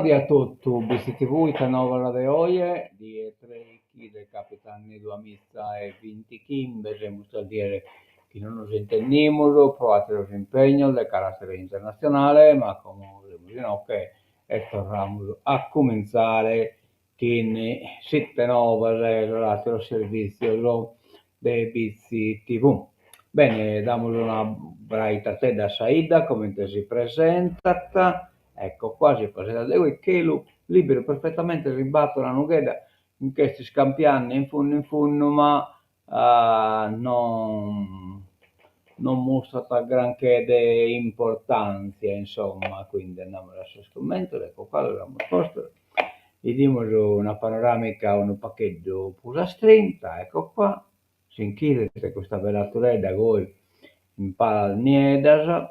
die a totu, Bitzi TV, ite novas de oje, die treichi de capidanni duamiza e bintichimbe, semus tres dies chi non nos intendimus pro ateros impegnos de caratere internatzionale, ma como semus inoghe e torramus a cumintzare chin s'ite novas e sos ateros servìtzios de Bitzi TV. Bene, damus una braitatedda a sa 'idda comente si presentat, ecco qua si presentat de goi, chelu liberu perfettamente si b'at una nughedda nch'est iscampiande in fundu in fundu ma non non mustrat granché de importantzia insomma, quindi andamus a sos cummentos, ecco qua los amus postos, 'idimus una panoramica unu pagheddu prus astrinta, ecco qua Si nch'idet custa bella turedda goi in palas nieddas,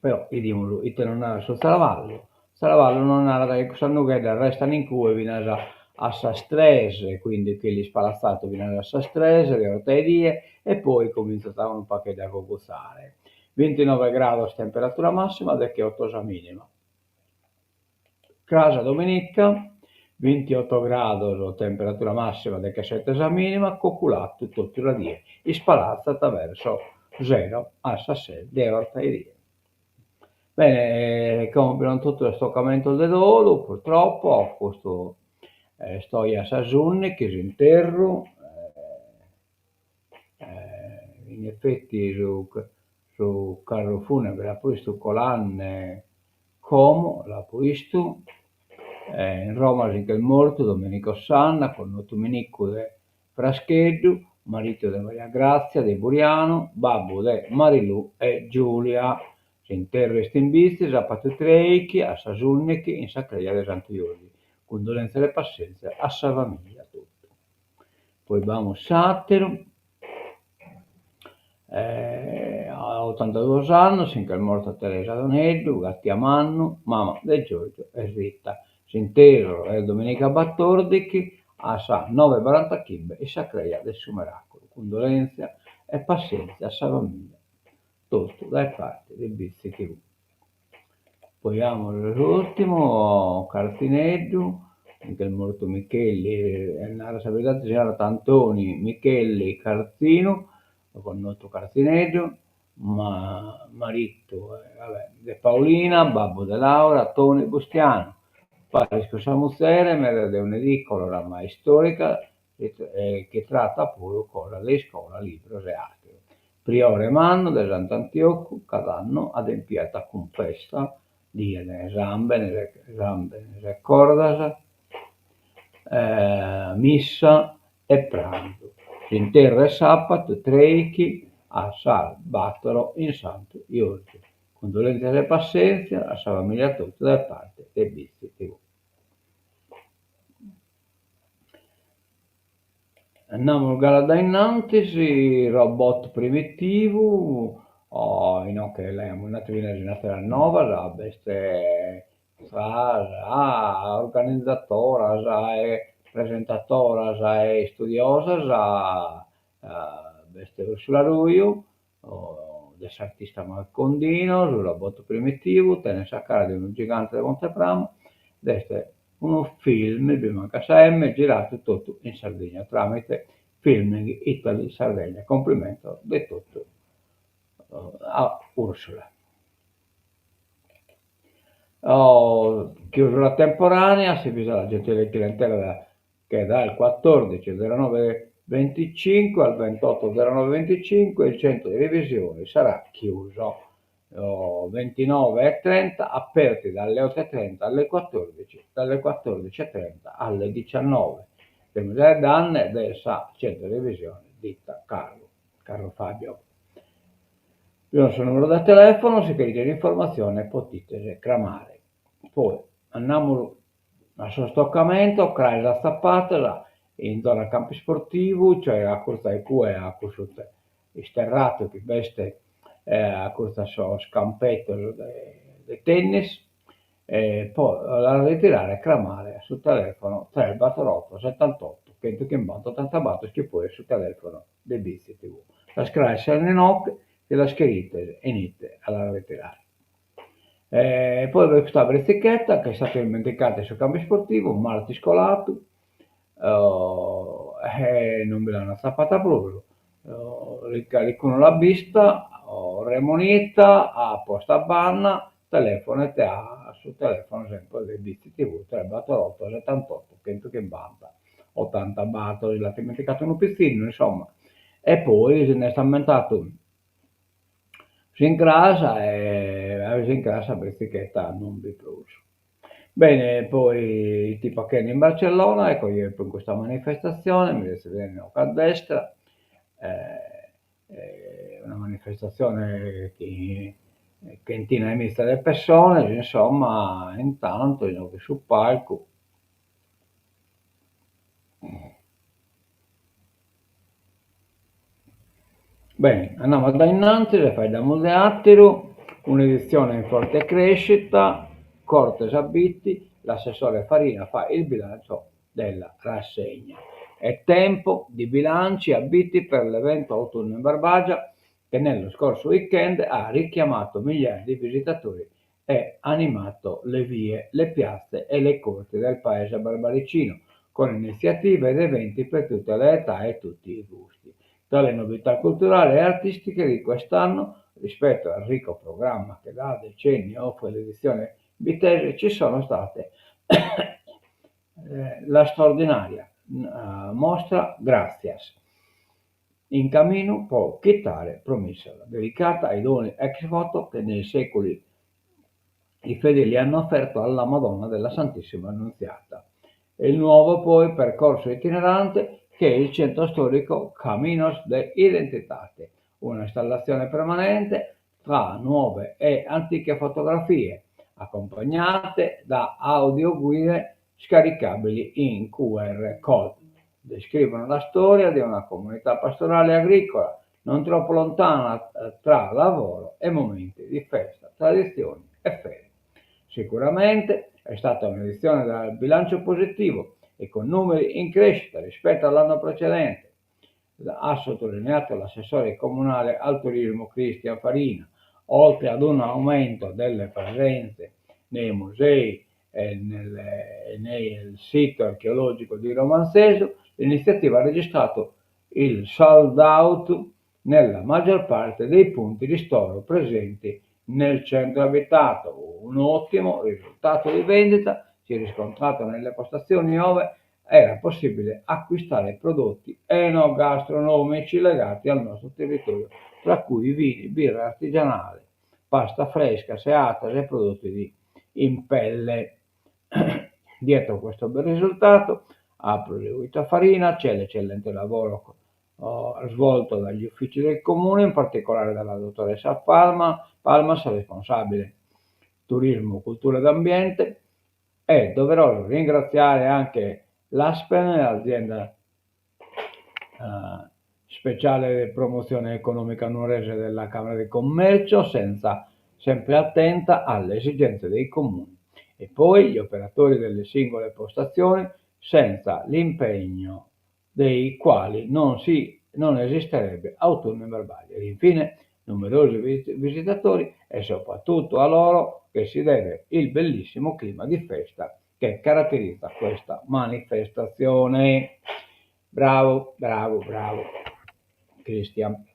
però 'idimus ite nos narat su zaravallu, zaravallu nos narat chi cussas nugheddas restan in cue finas a sas tres, quindi chelu ispalatzadu finas a sas tres de 'orta 'e die e poi comintzat unu pagheddu a cugutzare. Bintinove grados temperatura massima, decheoto sa minima. Cras dominica, bintioto grados temperatura massima, dechesete sa minima, coculatu totu sa die, ispalatzat verso sero a sas ses de 'orta 'e die. Bene, como bi sun totu sos tocamentos de dolu, purtroppo, custu est oje a sas ùndighi s'interru, in effetti su su carru funebre l'apo 'istu colande Como l'apo 'istu, in Roma si nch'est mortu Domenico Sanna, connotu Minicu de Frascheddu, maritu de Maria Grazia de Burianu, babbu de Marilù e Giulia. S'interru est in Bitzi, sapatu treichi a sas ùndighi in sa creja de Santu Jordi. Cundolèntzias e passèntzia a sa famìllia totu. Poi b'amus s'àteru. A otantaduos annos si nch'est morta Teresa Doneddu, Gatia Mannu, mama de Giorgio e Rita. S'interru est dominica batòrdighi a sas noe e barantachimbe in sa creja de su Meràculu. Cundolèntzia e passèntzia a sa famìllia totu dae parte de Bitzi TV. Poi amus s'ùrtimu, Cartzineddu, nch'est mortu Michelli, e narat sa beridade si narat Antoni Michelli Cartzinu, connotu Cartzineddu, ma maritu de Paolina, babbu de Laura, Toni, Bustianu, paris cun sa muzere, mere de un'edìcola oramai istòrica chi tratat puru cosas de iscola, libros e àteru. Priore mannu de Sant'Antiocu, cada annu adempiat cun festa die de sàmbenes sàmbenes e cordas, missa e pranzu. S'interru est sàpatu trèichi a sas bàtoro in Santu Jorgi. Cundolèntzias e passèntzia a sa famìlia totu dae parte de Bitzi TV. Andamus galu a dae innantis, robot primitivu, inoghe l'aiamus natu finas in ateras novas, b'est tra sas organizatoras e presentatoras e istudiosas b'est Ursula Ruiu de s'artista Marco Ondino, su robot primitivu, tenet sa cara de unu gigante de Monte Prama, est unu film, bi mancat sa M, giradu totu in Sardigna tramite Filming Italy Sardegna. Complimentos de totu a Ursula. Chiusura temporanea, si avvisa la gentile clientela che dal 14.09.25 al 28.09.25 il centro di revisione sarà chiuso. 29.30 aperti dalle 8.30 alle 14, dalle 14.30 alle 19. Semus faeddende de sa centro revisione ditta Carlo, Carlo Fabio. Il nostro numero de telefono, si cherite un'informazione potite cramare. Poi andamus A sos tocamentos, craes atzapadas in zona campu isportivu, cioè a curtzu a cue a cussu isterratu chi b'est a curtzu a sos campetos de tennis, e po las ritirare cramare a su telefono tres bator oto setantoto chentuchimbanta otantabator chi poi est su telefono de Bitzi TV. Sas craes sene inoghe, si las cherites 'enite a las ritirare. E poi b'est custa britzichetta che è stata dimenticata in su campu isportivu, martis coladu, e non bi l'an atzapada prus, calicunu l'at bista, remonita, at postu a banda, telefonet a su telefono sempre de Bitzi TV tres bator oto setantoto chentuchimbanta otantabator, si l'at dimenticada unu pitzinnu insomma, e poi si nd'est ammentadu s'incras e a s'incras sa britzichetta non b'it prus. Bene, poi ite fit fachende in Barcellona, ecco jeo in custa manifestazione, mi setzo bene a destra, una manifestazione chin chentina 'e miza de pessones, insomma, intantu inoghe in su palcu Bene, andamus a dae innantis e faeddamus de àteru, un'editzione in forte crescita, Cortes a Bitti, l'assessore Farina fa il bilancio della rassegna. È tempo di bilanci a Bitti per l'evento Autunno in Barbagia che nello scorso weekend ha richiamato migliaia di visitatori e animato le vie, le piazze e le corti del paese barbaricino con iniziative ed eventi per tutte le età e tutti i gusti. Tra le novità culturali e artistiche di quest'anno, rispetto al ricco programma che da decenni offre l'edizione bittese, ci sono state la straordinaria mostra Gràtzias in caminu pro chitare promissas, dedicata ai doni ex voto che nei secoli i fedeli hanno offerto alla Madonna della Santissima Annunziata. E il nuovo poi percorso itinerante che è il centro storico Caminos de Identitate, una installazione permanente tra nuove e antiche fotografie, accompagnate da audioguide scaricabili in QR code. Descrivono la storia di una comunità pastorale e agricola non troppo lontana tra lavoro e momenti di festa, tradizioni e fede. Sicuramente è stata un'edizione dal bilancio positivo e con numeri in crescita rispetto all'anno precedente, ha sottolineato l'assessore comunale al turismo Cristian Farina, oltre ad un aumento delle presenze nei musei e nel, nel sito archeologico di Romanzesu, l'iniziativa ha registrato il sold out nella maggior parte dei punti ristoro presenti nel centro abitato. Un ottimo risultato di vendita si è riscontrato nelle postazioni ove era possibile acquistare prodotti enogastronomici legati al nostro territorio, tra cui vini, birra artigianale, pasta fresca, seadas e prodotti di, in pelle. Dietro questo bel risultato ha proseguito Farina, c'è l'eccellente lavoro oh, svolto dagli uffici del comune, in particolare dalla dottoressa Palma, Palmas, responsabile turismo, cultura ed ambiente. È doveroso ringraziare anche l'Aspen, l'azienda eh, speciale promozione economica nuorese della Camera di Commercio, senza, sempre attenta alle esigenze dei comuni. E poi gli operatori delle singole postazioni, senza l'impegno dei quali non, si, non esisterebbe Autunno in Barbagia. Ed infine numerosi visitatori e soprattutto a loro che si deve il bellissimo clima di festa che caratterizza questa manifestazione. Bravo, bravo, bravo, Cristian.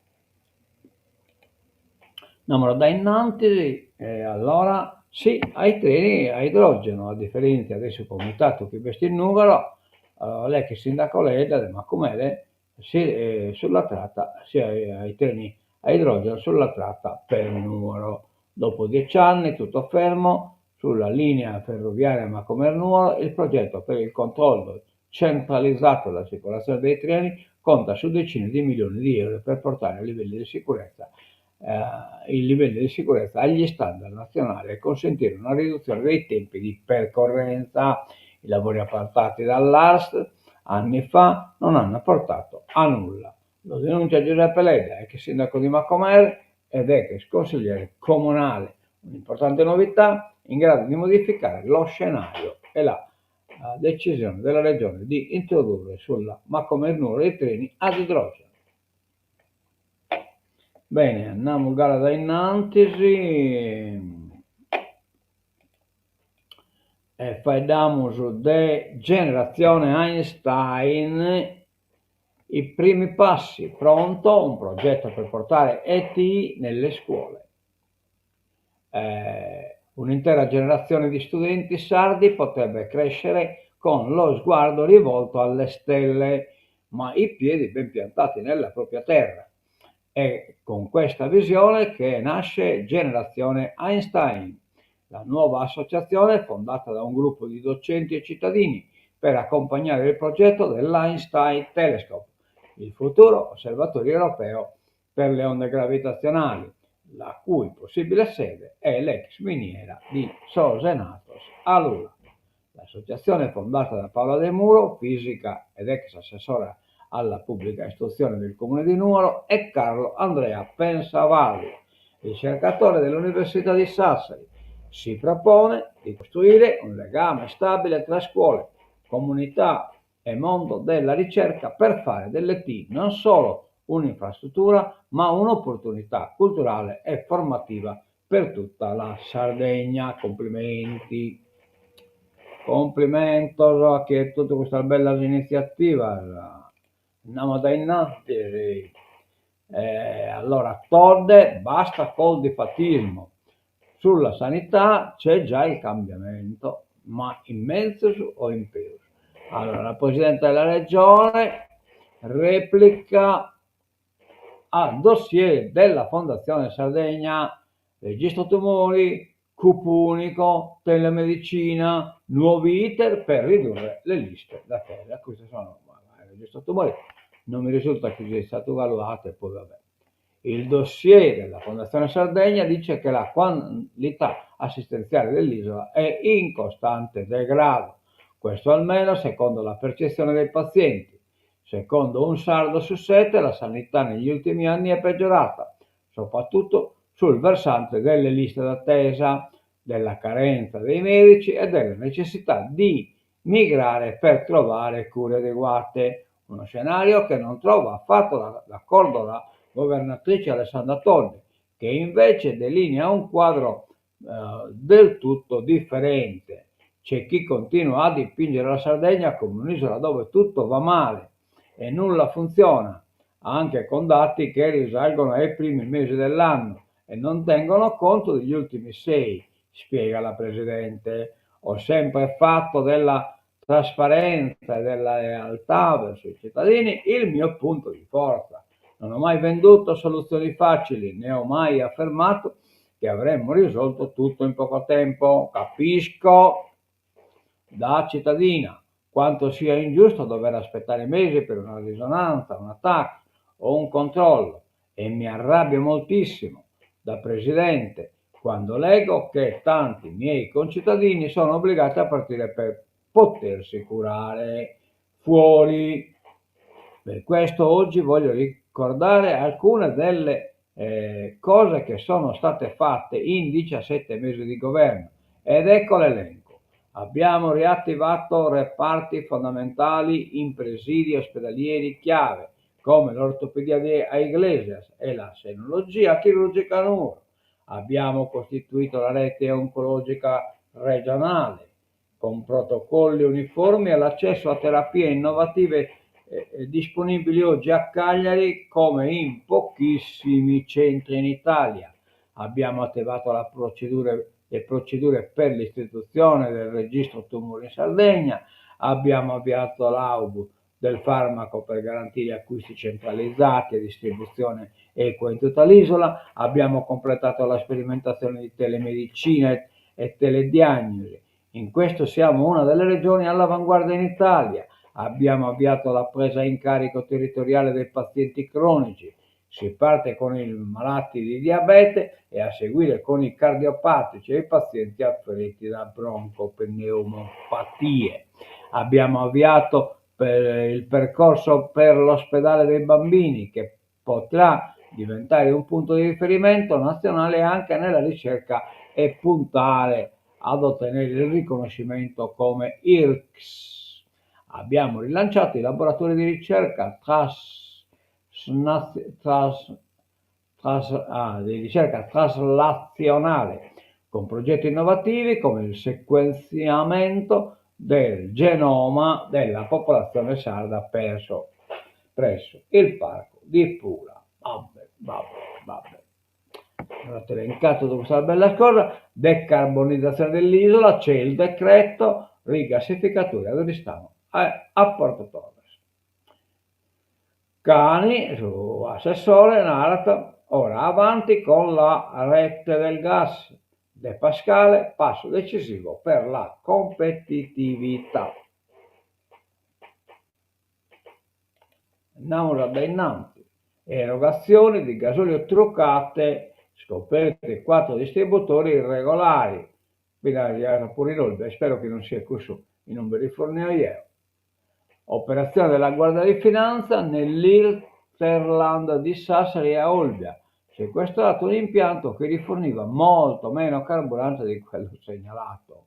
Andiamo da innanti, e allora sì, ai treni a idrogeno, a differenza de su comitatu chi b'est in Nùgoro, l'ex sindaco Ledda de Macumere, si sulla tratta, sì ai treni a idrogeno sulla tratta per Nuoro. Dopo dieci anni tutto fermo, sulla linea ferroviaria Macomer-Nuoro il progetto per il controllo centralizzato della circolazione dei treni conta su decine di milioni di euro per portare a livelli di sicurezza, eh, i livelli di sicurezza agli standard nazionali e consentire una riduzione dei tempi di percorrenza. I lavori appaltati dall'ARST anni fa non hanno portato a nulla. Lo denuncia Giuseppe Ledda, ex sindaco di Macomer ed ex consigliere comunale. Un'importante novità in grado di modificare lo scenario è la decisione della regione di introdurre sulla Macomer-Nuoro i treni ad idrogeno. Bene, andiamo galu a dae innantis. E faeddamus de Generazione Einstein, i primi passi, pronto un progetto per portare ET nelle scuole. Un'intera generazione di studenti sardi potrebbe crescere con lo sguardo rivolto alle stelle, ma i piedi ben piantati nella propria terra. È con questa visione che nasce Generazione Einstein, la nuova associazione fondata da un gruppo di docenti e cittadini per accompagnare il progetto dell'Einstein Telescope, il futuro osservatorio europeo per le onde gravitazionali, la cui possibile sede è l'ex miniera di Sos Enattos a Lula. L'associazione fondata da Paola Demuro, fisica ed ex assessora alla pubblica istruzione del comune di Nuoro, e Carlo Andrea Pensavalli, ricercatore dell'Università di Sassari, si propone di costruire un legame stabile tra scuole, comunità e mondo della ricerca per fare dell'ET non solo un'infrastruttura, ma un'opportunità culturale e formativa per tutta la Sardegna. Complimenti! Complimentos a chie totu custas bellas initziativas. Andamus dae innantis. Allora Todde, basta col difattismo. Sulla sanità c'è già il cambiamento, ma in menzus o in peus? Allora, la Presidente della Regione replica al dossier della Fondazione Sardegna, registro tumori, CUP unico, telemedicina, nuovi iter per ridurre le liste d'attesa. Queste sono, il registro tumori non mi risulta che sia stato evaluato e poi vabbè. Il dossier della Fondazione Sardegna dice che la qualità assistenziale dell'isola è in costante degrado, questo almeno secondo la percezione dei pazienti. Secondo un sardo su sette la sanità negli ultimi anni è peggiorata, soprattutto sul versante delle liste d'attesa, della carenza dei medici e della necessità di migrare per trovare cure adeguate. Uno scenario che non trova affatto d'accordo la governatrice Alessandra Todde, che invece delinea un quadro eh, del tutto differente. C'è chi continua a dipingere la Sardegna come un'isola dove tutto va male e nulla funziona, anche con dati che risalgono ai primi mesi dell'anno e non tengono conto degli ultimi sei, spiega la Presidente. Ho sempre fatto della trasparenza e della lealtà verso i cittadini il mio punto di forza. Non ho mai venduto soluzioni facili, né ho mai affermato che avremmo risolto tutto in poco tempo. Capisco da cittadina quanto sia ingiusto dover aspettare mesi per una risonanza, una TAC o un controllo e mi arrabbio moltissimo da presidente quando leggo che tanti miei concittadini sono obbligati a partire per potersi curare fuori. Per questo oggi voglio ricordare alcune delle eh, cose che sono state fatte in 17 mesi di governo ed ecco l'elenco. Abbiamo riattivato reparti fondamentali in presidi ospedalieri chiave, come l'ortopedia di a Iglesias e la senologia chirurgica a Nuoro. Abbiamo costituito la rete oncologica regionale con protocolli uniformi all'accesso a terapie innovative eh, disponibili oggi a Cagliari come in pochissimi centri in Italia. Abbiamo attivato la procedure, le procedure per l'istituzione del registro tumori in Sardegna, abbiamo avviato l'AUB del farmaco per garantire acquisti centralizzati e distribuzione equa in tutta l'isola, abbiamo completato la sperimentazione di telemedicina e telediagnosi. In questo siamo una delle regioni all'avanguardia in Italia. Abbiamo avviato la presa in carico territoriale dei pazienti cronici. Si parte con i malati di diabete e a seguire con i cardiopatici e i pazienti affetti da broncopneumopatie. Abbiamo avviato per il percorso per l'ospedale dei bambini che potrà diventare un punto di riferimento nazionale anche nella ricerca e puntare ad ottenere il riconoscimento come IRCCS. Abbiamo rilanciato i laboratori di ricerca tras, tras, tras, ah, di ricerca traslazionale. Con progetti innovativi come il sequenziamento del genoma della popolazione sarda presso il parco di Pula. Vabbè, vabbè, vabbè. Nos at elencadu totu custas bellas cosas, decarbonizzazione dell'isola, c'è il decreto rigassificatori ad Oristano e a Porto Torres. Cani, su assessore, narat, ora avanti con la rete del gas. De Pascale, passo decisivo per la competitività. Andamus a dae innanti. Erogazioni di gasolio truccate, scoperti quattro distributori irregolari. Bi nd'at puru in Olbia, ispero chi non siat cussu in umbe rifornio jeo. Operazione della Guardia di Finanza nell'hinterland di Sassari e a Olbia. Sequestrato un impianto che riforniva molto meno carburante di quello segnalato.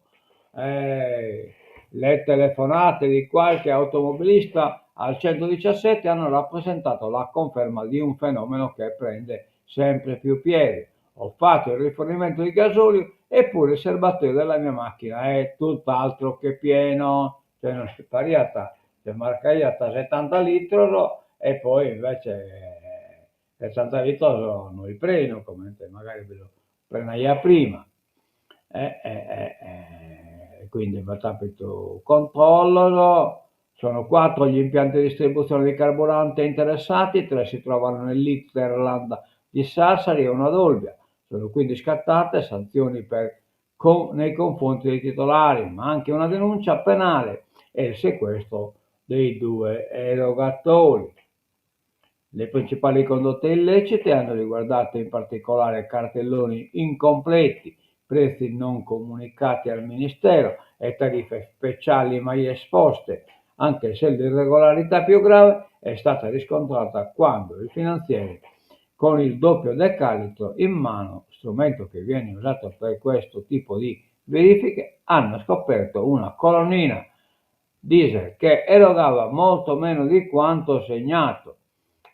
Eh, le telefonate di qualche automobilista al 117 hanno rappresentato la conferma di un fenomeno che prende sempre più piede. Ho fatto il rifornimento di gasolio eppure il serbatoio della mia macchina è tutt'altro che pieno, cioè non si pariat, si marcaiat 70 litros e poi invece 70 litros no fit prenu, comente magari bi lu prenaiat prima e e quindi b'at apidu controllos Sono quattro gli impianti di distribuzione di carburante interessati, tre si trovano nell'hinterland di Sassari e uno ad Olbia. Sono quindi scattate sanzioni per, con, nei confronti dei titolari, ma anche una denuncia penale e il sequestro dei due erogatori. Le principali condotte illecite hanno riguardato in particolare cartelloni incompleti, prezzi non comunicati al Ministero e tariffe speciali mai esposte, anche se l'irregolarità più grave è stata riscontrata quando il finanziere, con il doppio decalitro in mano, strumento che viene usato per questo tipo di verifiche, hanno scoperto una colonnina diesel che erogava molto meno di quanto segnato.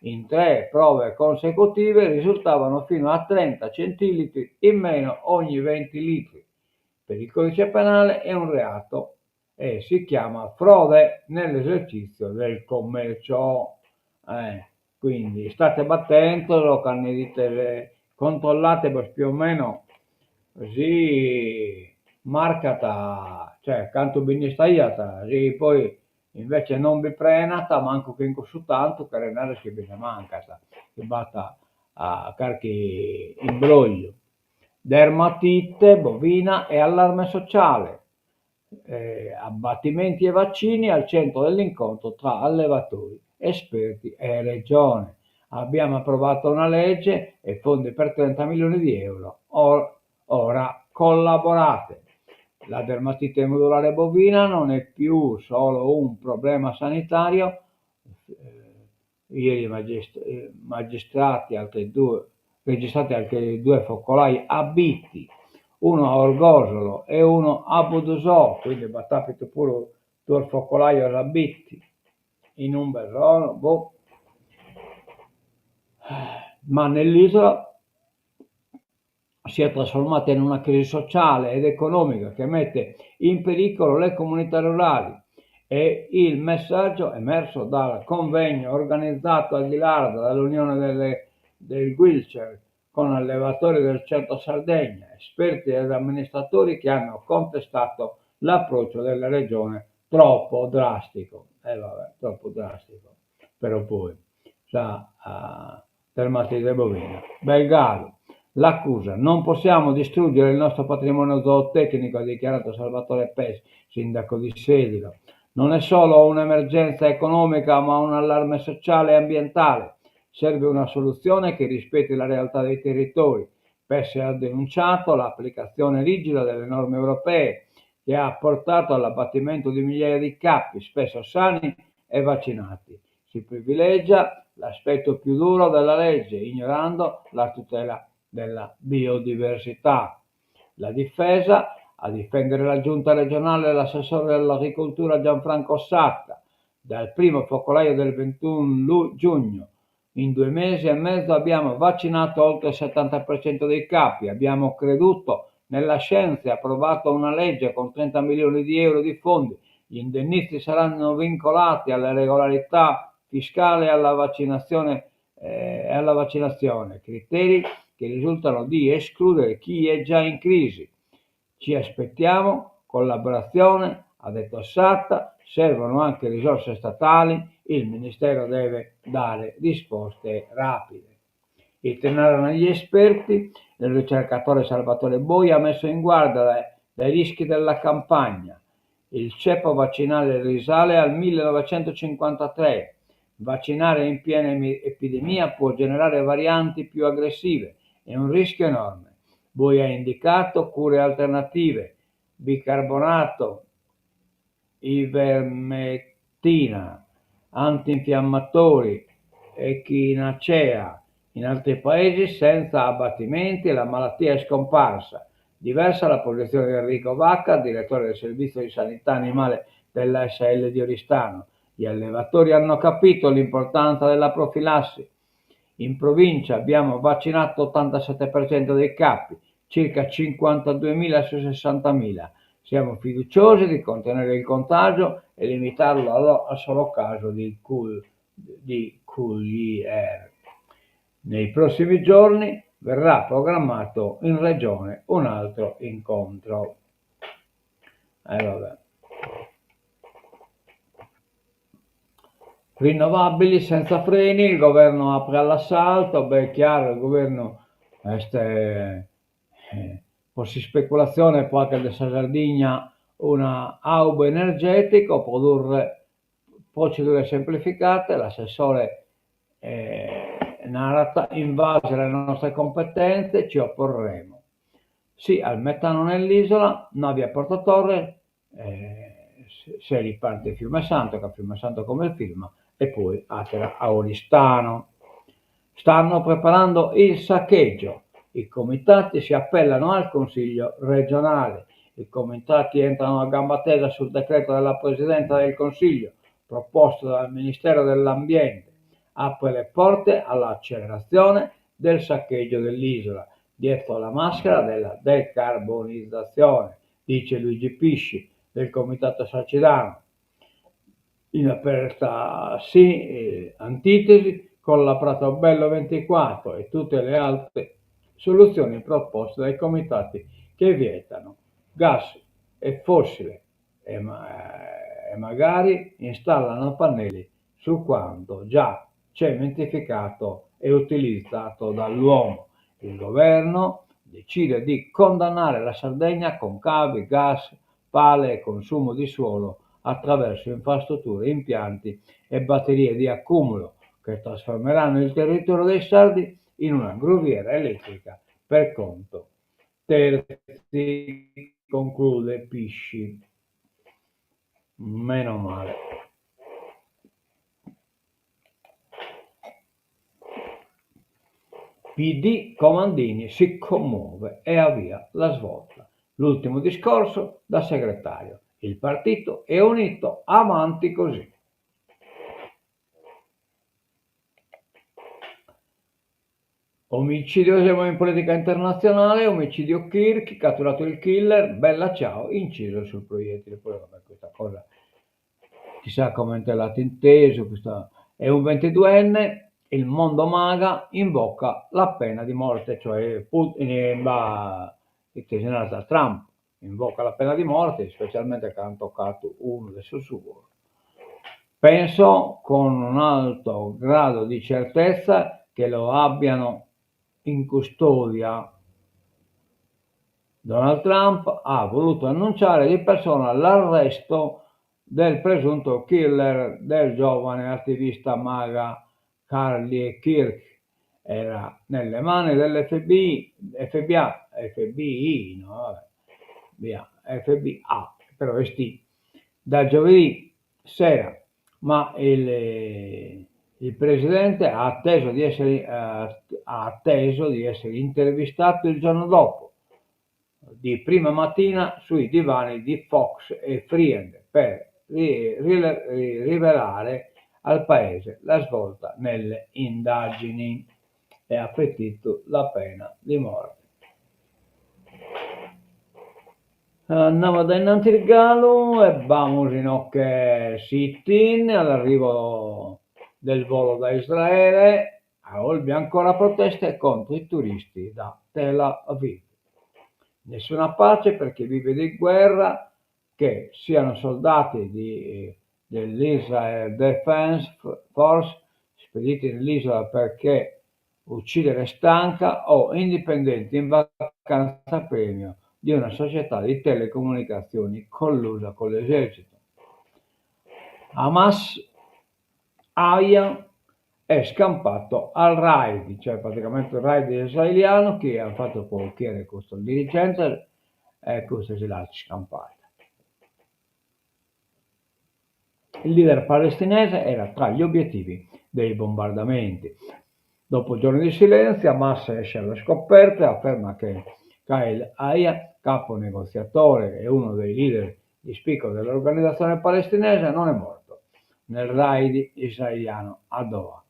In tre prove consecutive risultavano fino a 30 centilitri in meno ogni 20 litri. Per il codice penale è un reato e si chiama frode nell'esercizio del commercio. Eh, quindi state atentos, cando 'idites, controllate più o meno si marcat, cioè cantu bi nd'istaiat, si poi invece non bi prenat mancu chin cussu tantu cheret narrer chi bi nde mancat, chi b'at carchi imbrogliu. Dermatite bovina e allarme sociale, abbattimenti e vaccini al centro dell'incontro tra allevatori, esperti e regione. Abbiamo approvato una legge e fondi per 30 milioni di euro. Ora collaborate. La dermatite nodulare bovina non è più solo un problema sanitario. Ieri magistrati, altri due, registrati altri due focolai a Bitti, uno a Orgosolo e uno a Budusò, quindi b'at apidu puru duos focolaios a Bitti, in umbe sono, boh. Ma nell'isola si è trasformata in una crisi sociale ed economica che mette in pericolo le comunità rurali. È il messaggio emerso dal convegno organizzato a Ghilarza dall'Unione delle, del Guilcer con allevatori del centro Sardegna, esperti ed amministratori che hanno contestato l'approccio della regione troppo drastico. Eh vabbè, troppo drastico. Però poi sa dermatite bovina. Beh galu. L'accusa, non possiamo distruggere il nostro patrimonio zootecnico, ha dichiarato Salvatore Pes, sindaco di Sedilo. Non è solo un'emergenza economica, ma un allarme sociale e ambientale. Serve una soluzione che rispetti la realtà dei territori. Pes ha denunciato l'applicazione rigida delle norme europee, che ha portato all'abbattimento di migliaia di capi, spesso sani e vaccinati. Si privilegia l'aspetto più duro della legge, ignorando la tutela della biodiversità. La difesa, a difendere la giunta regionale l'assessore all'agricoltura Gianfranco Satta, dal primo focolaio del 21 giugno in due mesi e mezzo abbiamo vaccinato oltre il 70% dei capi, abbiamo creduto Nella scienza è approvata una legge con 30 milioni di euro di fondi. Gli indennizzi saranno vincolati alla regolarità fiscale e alla vaccinazione, eh, alla vaccinazione, criteri che risultano di escludere chi è già in crisi. Ci aspettiamo collaborazione, ha detto Satta, servono anche risorse statali, il Ministero deve dare risposte rapide. Ite narant gli esperti, il ricercatore Salvatore Boi ha messo in guardia dai rischi della campagna. Il ceppo vaccinale risale al 1953. Vaccinare in piena epidemia può generare varianti più aggressive, è un rischio enorme. Boi ha indicato cure alternative, bicarbonato, ivermectina, antinfiammatori, echinacea. In altri paesi senza abbattimenti la malattia è scomparsa. Diversa la posizione di Enrico Vacca, direttore del servizio di sanità animale dell'ASL di Oristano. Gli allevatori hanno capito l'importanza della profilassi. In provincia abbiamo vaccinato l'87% dei capi, circa 52.000 su 60.000. Siamo fiduciosi di contenere il contagio e limitarlo al solo caso di, di Cuglier. Nei prossimi giorni verrà programmato in regione un altro incontro. Eh, vabbè. Rinnovabili senza freni, il governo apre all'assalto, beh è chiaro, il governo est po s'ispeculatzione po fagher de sa Sardigna una hub energetico, produrre procedure semplificate, l'assessore narat invase alle nostre competenze ci opporremo. Sì al metano nell'isola, navi a Porto Torres, se riparte Fiume Santo, ca Fiume Santo como est firma, e poi àtera a Oristano. Stanno preparando il saccheggio. I comitati si appellano al Consiglio regionale. I comitati entrano a gamba tesa sul decreto della Presidenza del Consiglio proposto dal Ministero dell'Ambiente. Apre le porte all'accelerazione del saccheggio dell'isola dietro la maschera della decarbonizzazione, dice Luigi Pisci del Comitato Sarcidano. In aperta sì, eh, antitesi con la Pratobello 24 e tutte le altre soluzioni proposte dai comitati che vietano gas e fossile e, ma- e magari installano pannelli su quanto già cementificato e utilizzato dall'uomo. Il governo decide di condannare la Sardegna con cavi, gas, pale e consumo di suolo attraverso infrastrutture, impianti e batterie di accumulo che trasformeranno il territorio dei sardi in una gruviera elettrica per conto terzi, conclude Pisci. Meno male. PD Comandini si commuove e avvia la svolta. L'ultimo discorso da segretario. Il partito è unito, avanti così. Omicidio, siamo in politica internazionale, omicidio Kirk, catturato il killer, bella ciao, inciso sul proiettile. Poi vabbè, questa cosa chissà come te l'ate inteso, questa è un 22enne, il mondo maga invoca la pena di morte, cioè Putin, bah, ite si narat Trump, invoca la pena di morte, specialmente ca ant tocatu unu de sos suos. Penso con un alto grado di certezza che lo abbiano in custodia. Donald Trump ha voluto annunciare di persona l'arresto del presunto killer del giovane attivista maga Charlie Kirk. Era nelle mani dell'FBI, FBI, FBI, no, vabbè, via, FBA, però est da giovedì sera, ma il, il presidente ha atteso di essere, ha atteso di essere intervistato il giorno dopo, di prima mattina sui divani di Fox e Friend per rivelare al paese la svolta nelle indagini e ha petito la pena di morte. Andamus dae innantis galu e bamus inoche sit-in all'arrivo del volo da Israele, a Olbia ancora proteste contro i turisti da Tel Aviv. Nessuna pace per chi vive di guerra, che siano soldati di dell'Israel Defense Force spediti nell'isola perché uccidere stanca o indipendenti in vacanza premio di una società di telecomunicazioni collusa con l'esercito. Hamas Hayya è scampato al raid, cioè praticamente il raid israeliano chi ant fatu po ochiere custos dirigentes e custu si l'at scampada. Il leader palestinese era tra gli obiettivi dei bombardamenti. Dopo giorni di silenzio, Hamas esce allo scoperto e afferma che Khalil Hayya, capo negoziatore e uno dei leader di spicco dell'organizzazione palestinese, non è morto nel raid israeliano a Doha,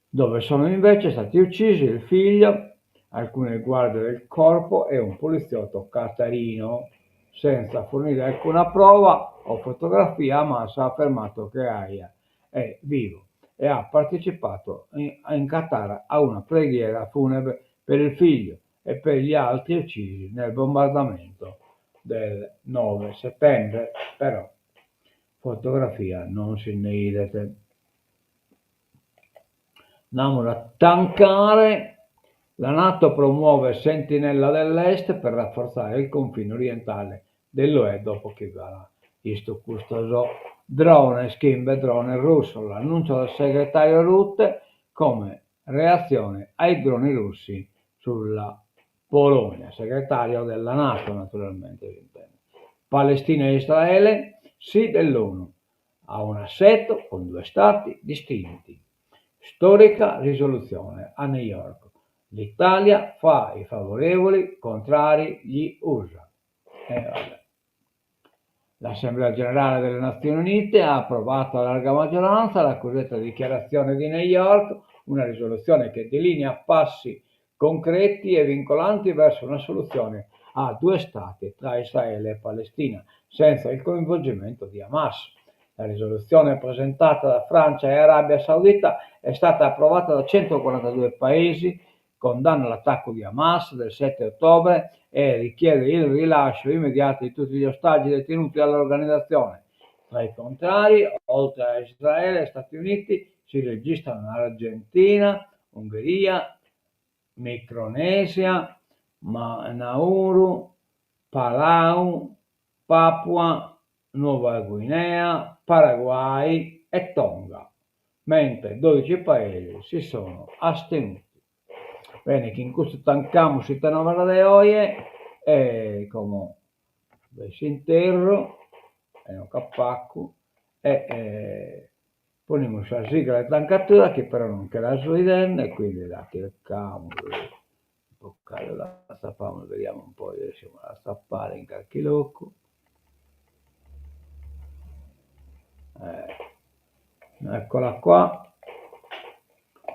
dove sono invece stati uccisi il figlio, alcune guardie del corpo e un poliziotto qatarino. Senza fornire alcuna prova o fotografia, Hamas ha affermato che Hayya è vivo e ha partecipato in Qatar a una preghiera funebre per il figlio e per gli altri uccisi nel bombardamento del 9 settembre, però fotografia non si nde 'idet. Andamus a tancare. La Nato promuove Sentinella dell'Est per rafforzare il confine orientale dell'UE dopo chi b'at istu custos drones, chimbe drones russos, l'annuncio del segretario Rutte come reazione ai droni russi sulla Polonia, segretario della Nato naturalmente si intende. Palestina e Israele, sì dell'ONU a un assetto con due stati distinti. Storica risoluzione a New York. L'Italia fa i favorevoli, contrari gli USA. E vabbè. L'Assemblea Generale delle Nazioni Unite ha approvato a larga maggioranza la cosiddetta Dichiarazione di New York, una risoluzione che delinea passi concreti e vincolanti verso una soluzione a due stati tra Israele e Palestina, senza il coinvolgimento di Hamas. La risoluzione presentata da Francia e Arabia Saudita è stata approvata da 142 paesi, condanna l'attacco di Hamas del 7 ottobre e richiede il rilascio immediato di tutti gli ostaggi detenuti dall'organizzazione. Tra i contrari, oltre a Israele e Stati Uniti, si registrano Argentina, Ungheria, Micronesia, Nauru, Palau, Papua Nuova Guinea, Paraguay e Tonga, mentre 12 paesi si sono astenuti. Bene, chin custu tancamus ite novas de oje e como b'est s'interru e no ch'at pacu e ponimus sa sigla de tancatura chi però non che la so 'idende e quindi la chircamus po cale l'atzapamus, vediamo un po' riuscimus a l'atzappare in carchi locu. Eccola qua,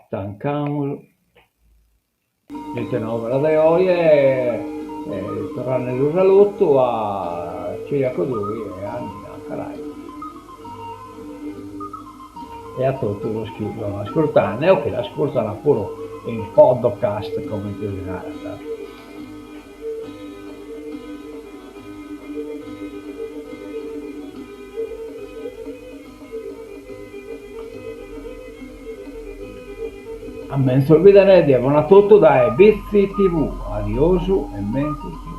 tancamus, ite novas de oje, torrande su salutu a Ciriaco Dui e a Nina Carai e a totu sos chi sun ascurtende o chi l'ascurtan puru in podcast comente si narat. A menzus bidere, die bona a totu dae Bitzi TV. Adiosu e menzus.